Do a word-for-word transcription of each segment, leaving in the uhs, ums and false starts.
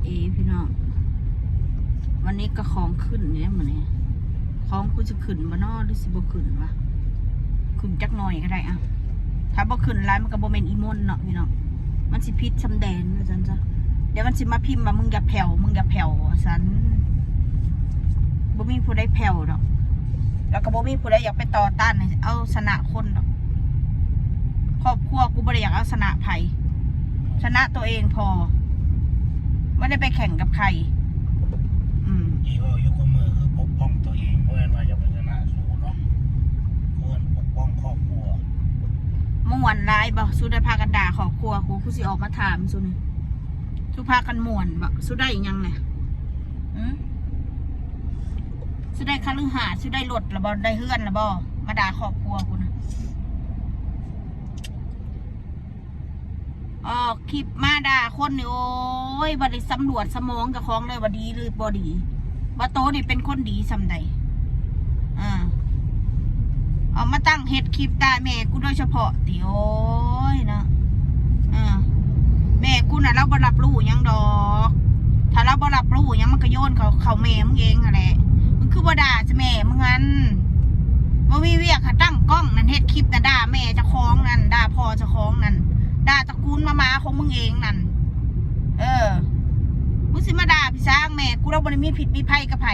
เอพี่น้อง วันนี้ก็ของขึ้นเนี่ยมื้อนี้ ของกูสิขึ้นบ่น้อหรือสิบ่ขึ้นวะ ขึ้นจักหน่อยก็ได้อะ ถ้าบ่ขึ้นหลายมันก็บ่แม่นอีมนเนาะพี่น้อง มันสิผิดสำแดนว่าซั่นซะ เดี๋ยวมันสิมาพิมพ์ว่ามึงอย่าแผ่ว มึงอย่าแผ่วว่าซั่น บ่มีผู้ใดแผ่วดอก แล้วก็บ่มีผู้ใดอยากไปต่อต้านให้เอาชนะคนดอก ครอบครัวกูบ่ได้อยากเอาชนะไผ ชนะตัวเองพอ ไม่ได้ไปแข่งกับใคร อืม อีเว้าอยู่กับมือคือปกป้องตัวเอง เพราะฉะนั้นว่าอย่าไปชนะสูเนาะ ควรปกป้องครอบครัว ม่วนหลายบ่ สู้ได้พากันด่าครอบครัวกู กูสิออกมาถามสู้นี่ สู้พากันม่วนบ่ สู้ได้หยังแหละ อืม สู้ได้คฤหาสน์ สู้ได้รถละบ่ ได้เฮือนละบ่ มาด่าครอบครัวกูนะ ออกคลิปมาด่าคนนี่ โอ้ย บ่ได้สำรวจสมองเจ้าของเลยว่าดีหรือบ่ดี ว่าโตนี่เป็นคนดีส่ำใด อ่า เอามาตั้งเฮ็ดคลิปด่าแม่กูโดยเฉพาะติ โอ้ยเนาะ อ่า แม่กูน่ะ ลาวบ่รับรู้หยังดอก ถ้าลาวบ่รับรู้หยัง มันก็โยนเข้า เข้าแม่มึงเองหั้นแหละ มึงคือบ่ด่าซะแม่มึงหั้น บ่มีเวียกหาตั้งกล้องนั่น เฮ็ดคลิปน่ะ ด่าแม่เจ้าของนั่น ด่าพ่อเจ้าของนั่น ด่าตระกูลหมาๆของมึงเองนั่น เออ มึงสิมาด่าพี่ช้างแม่ กูลาวบ่ได้มีผิดมีภัยกับไผ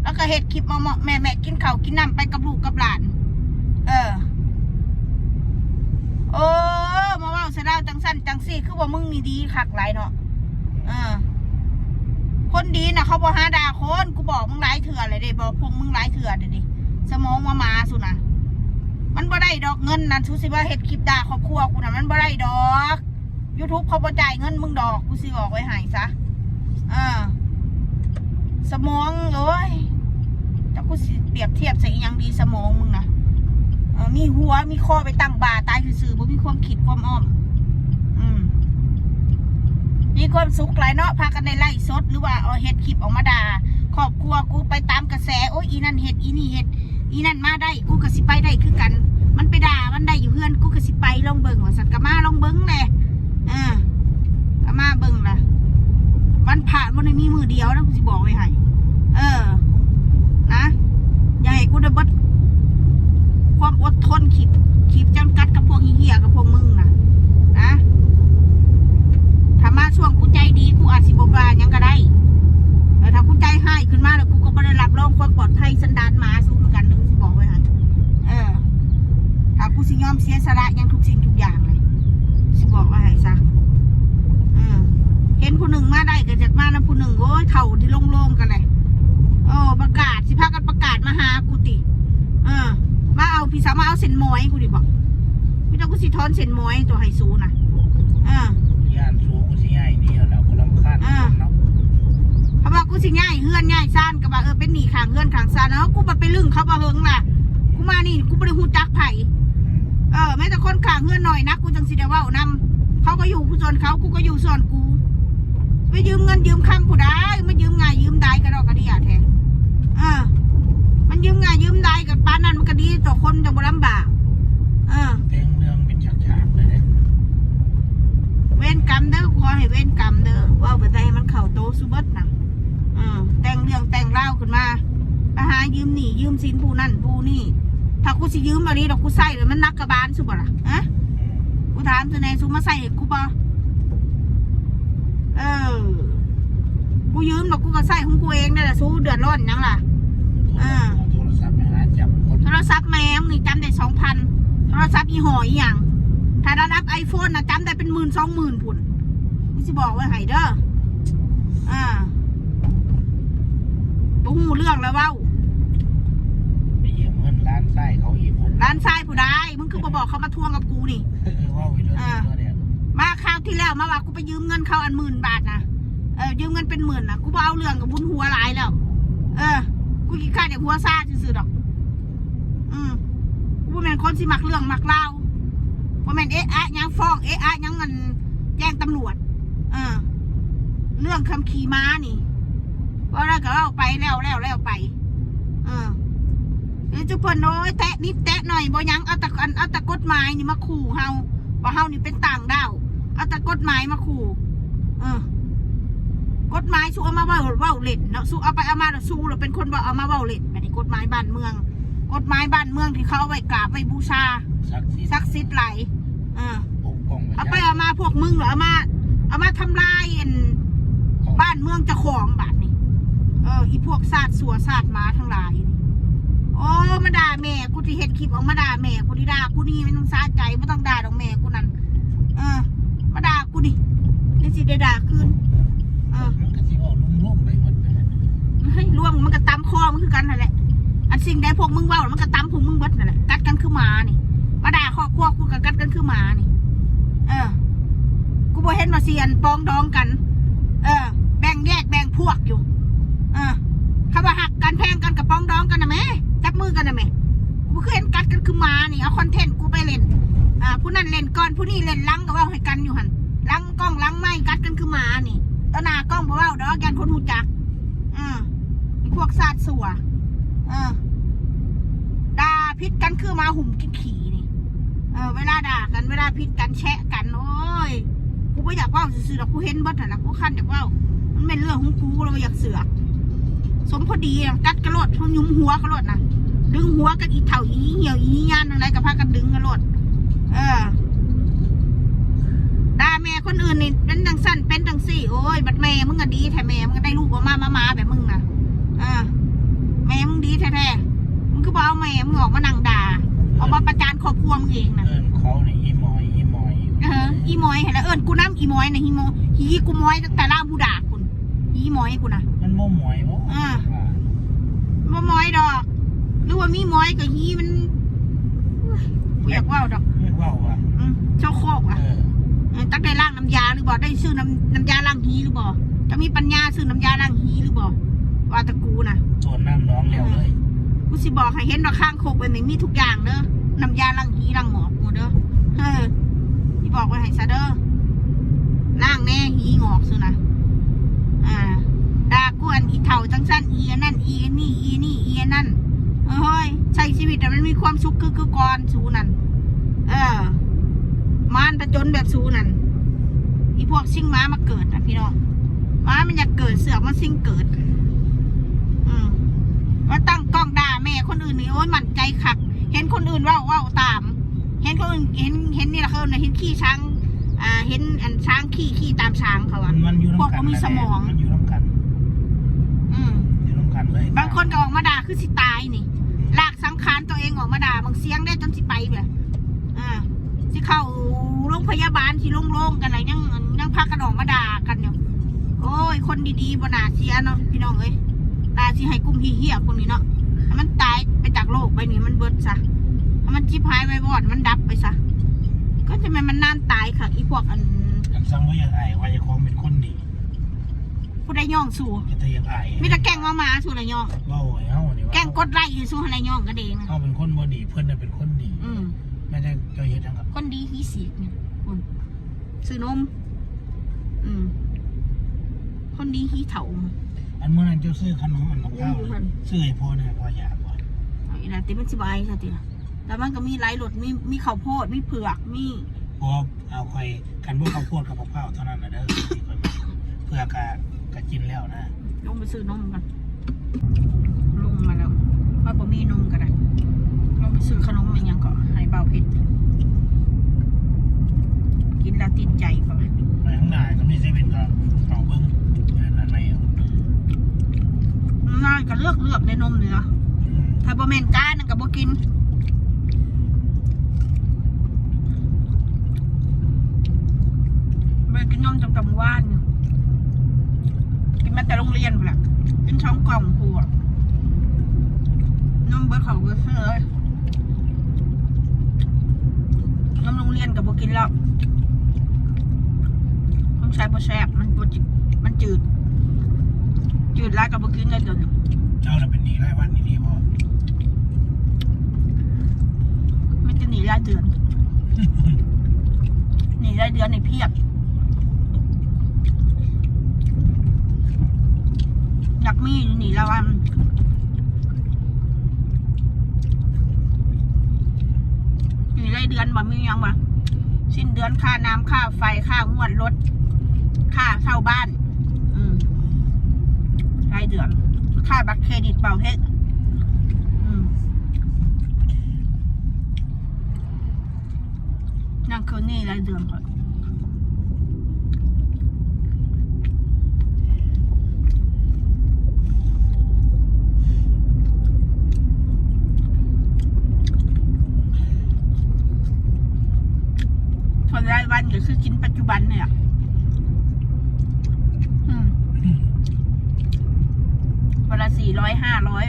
ลาวก็เฮ็ดคลิปเหมาะๆแม่ๆ กินข้าวกินน้ำไปกับลูกกับหลาน เออ เออ มาเว้าใส่ลาวจังซั่นจังซี่ คือว่ามึงนี่ดีคักหลายเนาะ เออ คนดีน่ะเขาบ่หาด่าคน กูบอกมึงหลายเทื่อเลยเด้ บอกพวกมึงหลายเทื่อเด้ สมองหมาๆ สูน่ะ มันบ่ได้ดอกเงินนั่น สูสิว่าเฮ็ดคลิปด่าครอบครัวกูน่ะ มันบ่ได้ดอก YouTube เขาบ่จ่ายเงินมึงดอก กูสิบอกไว้ให้ซะ เออ สมอง โอ้ย จักกูสิเปรียบเทียบใส่อีหยังดี สมองมึงนะ เออ มีหัว มีคอไปตั้งบ่าตายซื่อๆ บ่มีความคิดความอ้อม อืม มีความสุขหลายเนาะ พากันได้ไลฟ์สด หรือว่าเอาเฮ็ดคลิปออกมาด่า ครอบครัวกูไปตามกระแส โอ้ย อีนั่นเฮ็ด อีนี่เฮ็ด อีนั่นมาได้ กูก็สิไปได้คือกัน มันไปด่า มันได้อยู่เฮือน กูก็สิไปลองเบิ่ง ว่าซั่น ก็มาลองเบิ่งแหละ เออ ก็มาเบิ่งล่ะ วันพระบ่ได้มีมื้อเดียวนะ กูสิบอกไว้ให้ เออ นะ อย่าให้กูได้เบิดความอดทน ขีด ขีดจำกัดกับพวกเหี้ยๆ กับพวกมึงนะ นะ ถ้ามาช่วงกูใจดี กูอาจสิบ่ว่าหยังก็ได้ แต่ถ้ากูใจร้ายขึ้นมาแล้ว กูก็บ่ได้รับรองความปลอดภัย สันดานหมาสูคือกันเด้อ กูสิบอกไว้ให้ เออ ถ้ากูสิยอมเสียสละหยังทุกสิ่งทุกอย่างเลย สิบอกไว้ให้ซะ เออ เห็นผู้หนึ่งมาได้ก็อยากมานำผู้หนึ่ง โอ้ย เฒ่าที่โล่งๆกันเลย เออ ประกาศ สิพากันประกาศมาหากูติ เออ มาเอาพี่สาว มาเอาเส้นหมอยกูดิบอก มีแต่กูสิถอนเส้นหมอยตัวให้สูน่ะ เออ ย่านสูกูสิย้ายหนีแล้วล่ะ กูรำคาญ เออ คนเนาะ เพราะว่ากูสิย้ายเฮือนย้ายซาน ก็ว่า เออ เป็นหนี้ข้างเฮือนข้างซาน แล้วกูบัดไปลึงเขาบ่เฮิงล่ะ กูมานี่ กูบ่ได้ฮู้จักไผ เออ แม้แต่คนข้างเฮือนน้อยนะ กูจังสิได้เว้านำ เขาก็อยู่ผู้ส่วนเขา กูก็อยู่ส่วนกู ไปยืมเงินยืมคำผู้ใด มายืมง่ายยืมได้กะดอกกะเดี้ยแท้ เออ มันยืมง่ายยืมได้กะปานนั้นมันก็ดีต่อคน จังบ่ลำบาก เออ แต่งเรื่องเป็นฉากๆเลยเด้ เวรกรรมเด้อ ขอให้เวรกรรมเด้อ เว้าไปแต่ให้มันเข้าโตสุเบิดนะ เออ แต่งเรื่องแต่งราวขึ้นมา ไปหายืมหนี้ยืมสินผู้นั่นผู้นี่ ถ้ากูสิยืมอันนี้ดอก กูใส่แล้วมันหนักกะบาลสุบ่ล่ะ ฮะ กูถามซะแน่ สูมาใส่ให้กูบ่ เออ กูยืมดอก กูก็ใส่ของกูเองนั่นแหละ สูเดือดร้อนหยังล่ะ เออ เอาโทรศัพท์ไปหาจับคน โทรศัพท์แม่มึงนี่จำได้สองพัน โทรศัพท์ยี่ห้ออีหยัง ถ้าระดับ iPhone นะจำได้เป็นหมื่นสองหมื่นพุ้น กูสิบอกไว้ให้เด้อ อ่า บ่ฮู้เรื่องแล้วเว้า ไปยืมเงินหลานชายเขาอีกคน หลานชายผู้ใด มึงคือบ่บอกเขามาทวงกับกูนี่ เออ เว้าไปเรื่อย อ่า เรื่อยเนี่ย มาคราวที่แล้วมาว่ากูไปยืมเงินเขาอันหมื่นบาทนะ เออ ยืมเงินเป็นหมื่นนะ กูบ่เอาเรื่องกับบุญหัวหลายแล้ว เออ กูขี้คร้านอยากหัวซ่าซื่อๆดอก อืม กูบ่แม่นคนสิมักเรื่องมักราว บ่แม่นเอ๊ะอะหยังฟ้อง เอ๊ะอะหยังอันแจ้งตำรวจ เออ เรื่องคำขี่ม้านี่ เว้าแล้วก็เว้าไป แล้ว แล้ว แล้วไป เออ เดี๋ยวจุเพิ่น โอ้ย แตะนิดแตะหน่อย บ่หยัง เอาแต่อัน เอาแต่กฎหมายนี่มาขู่เฮา ว่าเฮานี่เป็นต่างด้าว เอาแต่กฎหมายมาขู่ เออ สู้เอามาเว้าเว้าเล่นเนาะ สู้เอาไปเอามาแล้วสู้แล้วเป็นคนเว้าเอามาเว้าเล่น บัดนี้กฎหมายบ้านเมือง กฎหมายบ้านเมืองที่เขาเอาไว้กราบไว้บูชา ศักดิ์สิทธิ์ ศักดิ์สิทธิ์หลาย เออ ปกป้อง เอาไปเอามาพวกมึงเหรอ เอามา เอามาทำลายอัน ของ บ้านเมืองเจ้าของบาดนี้ เออ อีพวกชาติสัวชาติหมาทั้งหลายนี่ โอ้ มาด่าแม่กูที่เฮ็ดคลิปออกมาด่าแม่กูที่ด่ากูนี่มันสะใจ ไม่ต้องด่าดอกแม่กูนั่น เออ มาด่ากูนี่ นี่สิได้ด่าคืน เออ มันก็สิเว้าลวงๆไปหมดนั่นแหละ เฮ้ย ลวงมันก็ตำคอมึงคือกันนั่นแหละ อันสิ่งใดพวกมึงเว้ามันก็ตำพวกมึงเบิดนั่นแหละ กัดกันคือหมานี่ มาด่าครอบครัวกูก็กัดกันคือหมานี่ เออ กูบ่เห็นว่าสิอันปองดองกัน เออ แบ่งแยกแบ่งพวกอยู่ เออ เขาว่าหักกันแพงกันกับปองดองกันนะแม่ จับมือกันนะแม่ กูบ่เคยเห็นกัดกันคือหมานี่ เอาคอนเทนต์กูไปเล่น อ่า ผู้นั่นเล่นก่อน ผู้นี่เล่นหลังก็เว้าให้กันอยู่หั่น หลังกล้องหลังไมค์กัดกันคือหมานี่ ต่อหน้ากล้องบ่เว้าดอก ย่านคนฮู้จัก เออ พวกชาติสัว เออ ด่าผิดกันคือหมาหุ่มกินขี้นี่ เออ เวลาด่ากัน เวลาผิดกันแชะกัน โอ้ย กูบ่อยากเว้าซื่อๆดอก กูเห็นเบิดหั่นล่ะ กูคันอยากเว้า มันเป็นเรื่องของกู แล้วบ่อยากเสือก สมพอดีอะ กัดกะโลด หยุมหัวกะโลดนะ ดึงหัวกัน อีเฒ่า อีเหี่ยว อีย่าน ทั้งหลายก็พากันดึงกะโลด เออ ด่าแม่คนอื่นนี่เป็นจังซั่นเป็นจังซี่ โอ้ย บัดแม่มึงอะดีแท้ แม่มึงก็ได้ลูกออกมาหมาๆแบบมึงนะ เออ แม่มึงดีแท้ๆ มึงคือบ่เอาแม่มึงออกมานั่งด่า ออกมาประจานครอบครัวมึงเองนะ เอิ้นเขานี่อีหมอย อีหมอย เออ อีหมอยหั่นล่ะ เอิ้นกูนำอีหมอยนะ อีหมอย หีกูหมอยตั้งแต่ลาวบูดากพุ้น อีหมอยกูนะ มันบ่หมอยบ่ อ่า บ่หมอยดอก หรือว่ามีหมอยก็หีมัน โอ้ย บ่อยากเว้าดอก บ่อยากเว้าว่ะ อืม โชคโคกว่ะ เออ เออ จักได้ล้างน้ำยาหรือบ่ ได้ซื้อน้ำ น้ำยาล้างหีหรือบ่ จะมีปัญญาซื้อน้ำยาล้างหีหรือบ่ ว่าแต่กูนะ สวนน้ำหนองแล้วเลย กูสิบอกให้เห็นว่าคางคกแบบนี้มีทุกอย่างเด้อ น้ำยาล้างหีล้างหมอกหมดเด้อ เออ สิบอกไว้ให้ซะเด้อ ล้างแน่หีงอกซื่อนะ อ่า ด่ากูอันอีเฒ่าจังซั่น อีอันนั่น อีอันนี่ อีนี่ อีอันนั่น เฮ้ย ใช้ชีวิตอะมันมีความสุขคือ คือก่อนสูนั่น เออ มารผจญแบบสูนั่น อีพวกซิ่งม้ามาเกิดนะพี่น้อง ม้ามันอยากเกิด เสือกมันซิ่งเกิด อืม มาตั้งกล้องด่าแม่คนอื่นนี่ โอ้ย หมั่นใจคัก เห็นคนอื่นเว้า เว้าตาม เห็นคนอื่น เห็น เห็นนี่ล่ะ เขาเอิ้นว่าเห็นขี้ช้าง อ่า เห็นอันช้างขี้ ขี้ตามช้างเขาอะ มันอยู่นำกัน พวกบ่มีสมอง มันอยู่นำกัน อืม อยู่นำกันเลย บางคนก็ออกมาด่าคือสิตายนี่ ลากสังขารตัวเองออกมาด่า บางเสียงได้จนสิไปแบบ อ่า สิเข้าโรงพยาบาล สิโล่งๆกันแล้ว ยัง ยังพากันออกมาด่ากันอยู่ โอ้ย คนดีๆบ่น่าเสียเนาะพี่น้องเอ้ย น่าสิให้กลุ่มเหี้ยๆพวกนี้เนาะ ให้มันตายไปจากโลกใบนี้ มันเบิดซะ ให้มันจิบหายไว้วอด มันดับไปซะ ก็จะแม่นมันนานตายค่ะ อีพวกอัน กันสั่งว่าอยากอายว่าเจ้าของเป็นคนดี ผู้ใดย่องสู่ เป็นตาอยากอาย มีแต่แกล้งมามาสู่ละย่อง เว้าให้เฮานี่ว่า แกล้งกดไลค์ให้สู่หั่นละย่องกันเอง เฮาเป็นคนบ่ดี เพิ่นน่ะเป็นคนดี อืม แม่นแต่เจ้าเฮ็ดหยังกับ คนดีหีสีกเนี่ย อืม ซื้อนม อืม คนดีหีเถา อันมื้อนั้นเจ้าซื้อขนมอันบักพร้าว อืม ซื้อให้พ่อแหน่ พ่ออยากว่ะ เอาอีหล่าติ มันสิบ่อายซะติล่ะ แต่มันก็มีหลายรส มี มีข้าวโพด มีเผือก มี บ่เอา ข่อย คันบ่ข้าวโพดกับบักพร้าวเท่านั้นน่ะเด้อ ที่ข่อยมัก เผือกกะ กะกินแล้วนะ ลงไปซื้อนมกัน ลงมาแล้ว ว่าบ่มีนมก็ได้ ลงไปซื้อขนมอีหยังก็ให้เบาเพชร กินแล้วติดใจก็ ไปข้างหน้าก็มีเซเว่นก็เอาเบิ่ง อันนั้นไม่เอา ง่ายก็เลือก เลือกได้นมนี่ล่ะ อืม ถ้าบ่แม่นก้านั่นก็บ่กิน บ่ได้กินนมตั้งแต่มื้อวานนี่ กินมาแต่โรงเรียนพู้นล่ะ กินสองกล่องพู้น นมเบิดเขาก็ซื้อเลย นมโรงเรียนก็บ่กินแล้ว สงสัยบ่แซ่บ มันบ่จิ มันจืด จืดหลายก็บ่กินเลยเดี๋ยวนี้ เจ้าน่ะเป็นหนี้รายวันอีหลีบ่ มันจะหนี้รายเดือน หนี้รายเดือนนี่เพียบ อยากมีหนี้รายวัน หนี้รายเดือนบ่มีหยังบ่ สิ้นเดือนค่าน้ำ ค่าไฟ ค่างวดรถ ค่าเช่าบ้าน อืม รายเดือน ค่าบัตรเครดิตเป่าเพชร อืม นั่งคืนนี้รายเดือนก่อน ส่วนรายวันก็คือกินปัจจุบันเนี่ย อืม วันละสี่ร้อย ห้าร้อย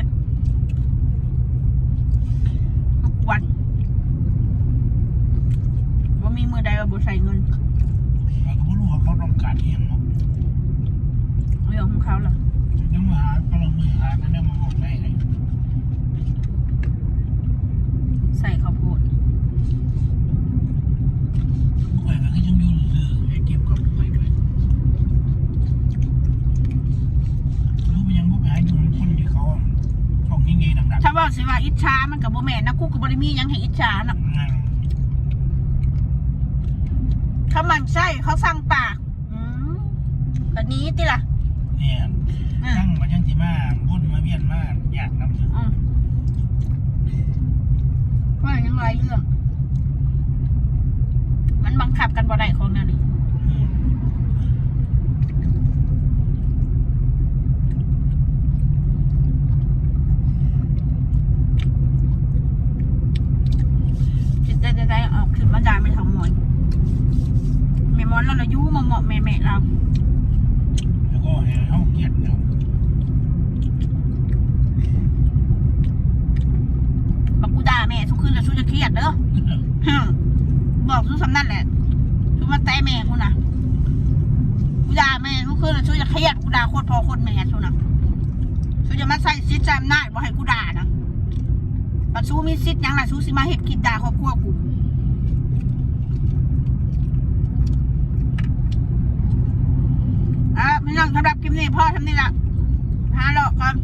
ทุกวัน บ่มีมื้อใดว่าบ่ใช้เงิน ข้อยก็บ่รู้ว่าเขาต้องการอิหยังเนาะ เรื่องของเขาล่ะ ยังมาหา กำลังมือหากันเนี่ยมาออกได้ไง ใส่ข้าวโพด ข่อยก็คือยังอยู่ซื่อๆ ให้เก็บกับข่อยไป รู้มันยังบ่ไปหาอยู่นำคนที่เขาช่องนี้ไงดังๆ ถ้าว่าสิว่าอิจฉามันก็บ่แม่นนะ กูก็บ่ได้มีหยังให้อิจฉาเนาะ อืม เขาหมั่นไส้ เขาสั่งปาก อืม ก็หนีติล่ะ เนี่ย อืม ตั้งมายังสิมาวนมาเวียนมาอยากนำอยู่ อืม ว่ายังหลายเรื่อง มันบังคับกันบ่ได้ของแนวนี้ อืม คิดได้ได้ได้ ออกคลิปมาด่าแม่เฒ่าหมอน แม่หมอนเราละอยู่มาเหมาะแม่แม่เรา แล้วก็ให้เฮาเกลียดเนาะ บักกูด่าแม่ทุกคืนแล้วสู้จะเครียดเด้อ ฮึ บอกสู้สำนั่นแหละ สู้มาแตะแม่กูนะ กูด่าแม่ทุกคืนแล้วสู้จะเครียด กูด่าโคตรพ่อโคตรแม่สู้นะ สู้จะมาใส่สิทธิ์ใช้อำนาจบ่ให้กูด่านะ บัดสู้มีสิทธิ์หยังล่ะ สู้สิมาเฮ็ดคลิปด่าครอบครัวกู อ่ะ พี่น้อง สำหรับคลิปนี้พอเท่านี้ล่ะ หาเลาะก่อน